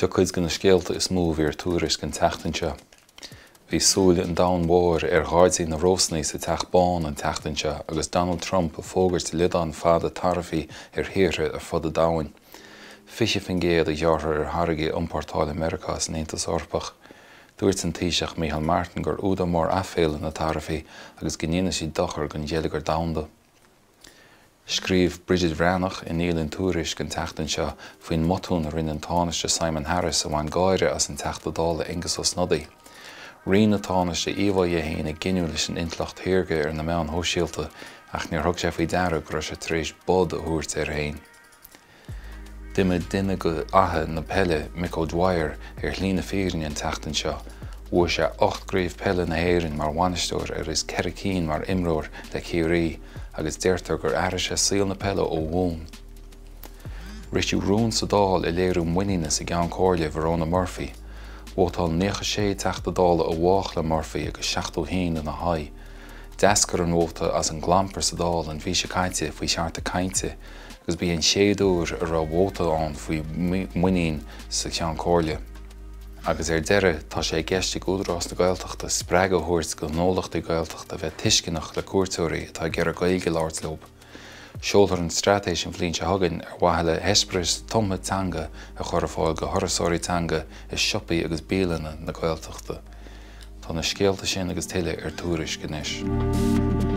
Seo cuid de na scéalta is mó a bhí ar Tuairisc an tseachtain seo. Bhí súile an domhain mhóir ar Ghairdín na Rósanna sa Teach Bán an tseachtain seo agus Donald Trump ag fógairt liodán fada taraifí ar thíortha ar fud an domhain. 20% a ghearrfar ar tháirgí a iompórtálann Meiriceá as an Aontas Eorpach. Dúirt an Taoiseach Micheál Martin gur údar mór aiféala na taraifí agus go ndéanfaidh siad dochar don gheilleagar domhanda. Scríobh Bridget Bhreathnach i ndialann Tuairisc an tseachtain seo faoin mbotún a rinne an Tánaiste Simon Harris a bhain gáire as an Teachta Dála Aengus Ó Snodaigh. Roinn an Tánaiste íomhá dhe féin ag giniúint leis an intleacht shaorga ar na meáin shóisialta ach níor thug sé faoi deara go raibh sé tar éis bod a thabhairt air féin. D'imigh duine de fhéithe na peile, Mick O'Dwyer, ar shlí na fírinne an tseachtain seo. Bhuaigh sé 8 gcraobh peile na hÉireann mar bhainisteoir agus 4 cinn mar imreoir le Ciarraí agus deirtear gur athraigh sé saol na peile ó bhun. Ritheadh rún sa Dáil ag léiriú muiníne sa gCeann Comhairle Verona Murphy. Vótáil 96 Teachta Dála i bhfách le Murphy agus 71 ina haghaidh. D'eascair an vóta as an gclampar sa Dáil an mhí seo caite faoi chearta cainte agus ba í an chéad uair a raibh vóta ann faoi mhuinín sa Cheann Comhairle. Agus ar deireadh, tá sé i gceist ag Údarás na Gaeltachta spreagadh a thabhairt do ghnólachtaí Gaeltachta a bheith tuisceanach le cuairteoirí atá ag iarraidh Gaeilge a labhairt leo. Seolfar an straitéis an bhliain seo chugainn ar mhaithe le heispéireas tumtha teanga a chur ar fáil do thurasóirí teanga i siopaí agus bialanna na Gaeltachta. Tá na scéalta sin agus tuilleadh ar Tuairisc anois.